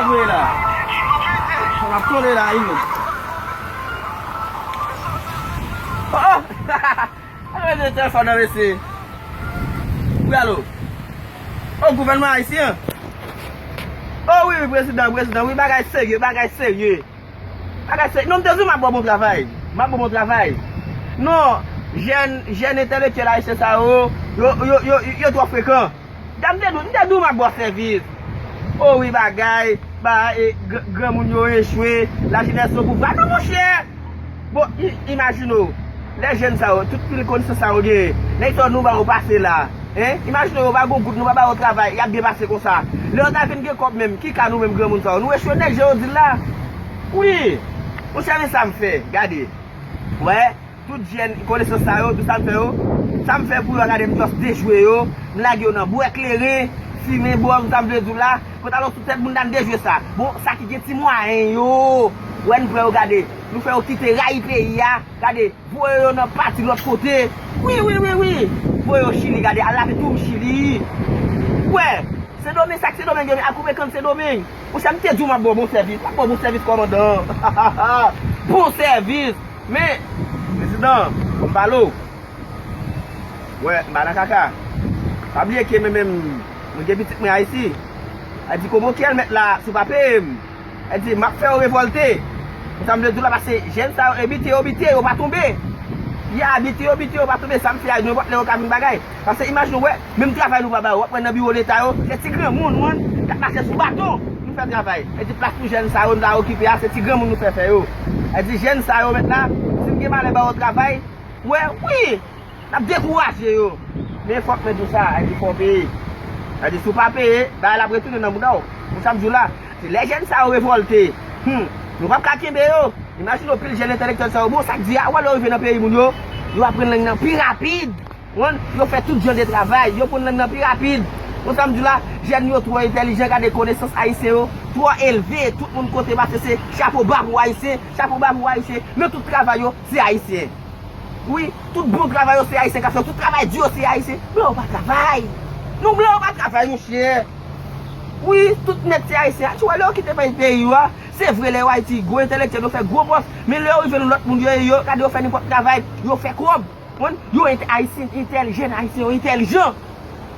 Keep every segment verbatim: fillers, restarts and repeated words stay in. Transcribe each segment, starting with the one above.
Tonbe la. Sa ap tonbe la, wi. Oh! Arete telefòn nan, mesye. Wi, alo. Oh, gouvènman ayisyen. Oh, wi, wi, prezidan, prezidan. Wi, bagay serye, bagay serye. Bagay serye. Non, m te di w m ap ba w bon travay. M ap ba w bon travay. Non, jèn, jèn entèlektyèl ayisyen sa yo, yo, yo, yo, yo twò frekan. Dam te di w, m te di w m ap ba w sèvis. O wi bagay, ba, e, gr-, granmoun yo echwe, lajenès yo pouvwa. Non, monchè! Bon, i-, imajine w, lè jèn sa yo, tout pil konesans sa yo genyen, nèg sa yo nou ba yo pase la, en? Imajine w, yo pa gon goud, nou pa ba yo travay, y ap byen pase konsa. Lè yo ta vin gen kòb menm, ki ka nou menm granmoun sa yo? Nou echwe nèt, jan yo di l la. Wi! Monchè, men sa m fè, gade. Wè, tout jèn konesans sa yo, tout sa m fè yo, sa m fè pou yo, gade, m just dejwe yo, m lage yo nan bwè kleren, fimen bòz, sa m vle di w la, pantalon sou tèt moun, m dejwe sa. Bon, sa ki gen ti mwayen yo, wè, n pran yo, gade, nou fè yo kite rayi peyi a, gade, voye yo nan pati lòt kote. Wi, wi, wi, wi. Voye yo Chili, gade, al lave toum Chili. Wè, Sendomeng, sa k Sendomeng, al koupe kann Sendomeng. Monchè, m te di w m ap ba w bon sèvis. M ap ba w bon sèvis, kòmandan. Bon sèvis. Men, prezidan, fò m pale w. Wè, m pa nan kaka. Pa bliye ke mwen menm, mwen gen pitit mwen Ayiti. Sa di konvoke l mèt la, si w pa peye m. Sa di, m ap fè yo revòlte. Konsa m vle di w la, pase jèn sa yo, e bite yo bite, yo pa tonbe. Ya, bite yo bite, yo pa tonbe. Sa m fè a, nenpòt lè yo ka vin bagay. Pase imajine w wè, menm travay nou pa ba yo. W ap wè nan biwo leta yo, se ti granmoun, w konprann, k ap mache sou baton. Nou fè travay. E di plas pou jèn sa yo, nou ta okipe a, se ti granmoun nou fè fè yo. E di jèn sa yo mèt la, si m gen malè ba yo travay, wè, wi, n ap dekouraje yo. Men fòk mwen di w sa, e di fò w peye. E di si w pa peye, bagay la ap retounen nan mouda w. Konsa m di w la, se lè jèn sa yo revòlte. Hmm, nou p ap ka kenbe yo. Imajine w pil jèn entèlektyèl sa yo. Bon, sa k di a, w wè lè yo rive nan peyi moun yo, yo aprann lang nan pi rapid. Konprann? Yo fè tout jan de travay, yo konn lang nan pi rapid. Konsa m di w la, jèn yo twò entèlijan, gade konesans ayisyen yo, twò elve, tout moun konte pase se chapo ba pou ayisyen, chapo ba pou ayisyen, nan tout travay yo, se ayisyen. Wi, tout bon travay yo se ayisyen k ap fè, tout travay di yo se ayisyen. Blan yo pa travay. Non, blan yo pa travay, monchè. Wi, tout nèt se ayisyen. A, ti wè lè yo kite peyi, peyi yo a, se vre lè yo Ayiti, gwo entèlektyèl yo fè gwo pòs, men lè yo rive nan lòt moun yo ye yo, gade yo fè nenpòt travay, yo fè kòb. Konprann? Yo ent-, ayisyen entèlijan, ayisyen yo entèlijan.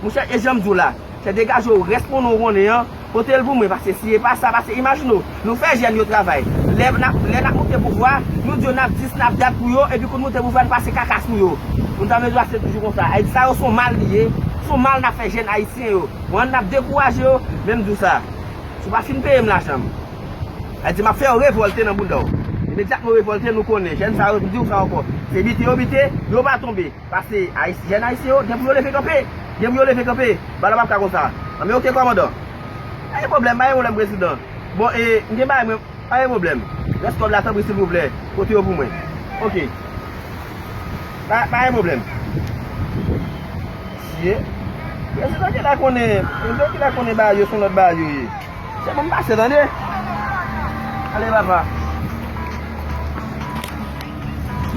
Monchè, e jan m di w la, se degaje w, respon nou konnen an, pote l pou mwen, pase si e pa sa, pase imajine w, nou fè jèn yo travay. Lè n ap, lè n ap monte pouvwa, nou di yo n ap dis, n ap dat pou yo, epi kou n monte pouvwa, n pase kakas pou yo. Nou ta bezwen se toujou konsa. Ayiti sa yo se yon mal li ye, se yon mal n ap fè jèn ayisyen yo. Konprann? N ap dekouraje yo, men m di w sa. Si w pa fin peye m lajan m, sa di m ap fè yo revòlte nan bounda w. Imedyatman yo revòlte, nou konnen. Jèn sa yo, m di w sa ankò. Se bite yo bite, yo pa tonbe. Pase, Ayis-, jèn ayisyen yo, gen pou yo leve kanpe. Gen pou yo leve kanpe. Bagay la p ap ka konsa. Anben, oke, kòmandan. Pa gen pwoblèm, pa gen pwoblèm, prezidan. Bon, e, m gen bagay mwen, pa gen pwoblèm. Rès kòb la, tanpri, silvouplè. Pote yo pou mwen. Oke. Pa, pa gen pwoblèm. Mesye, prezidan genlè konnen, prezidan genlè konnen bagay yo se yon lòt bagay yo ye. Se bon, m pase, tande. Ale, papa.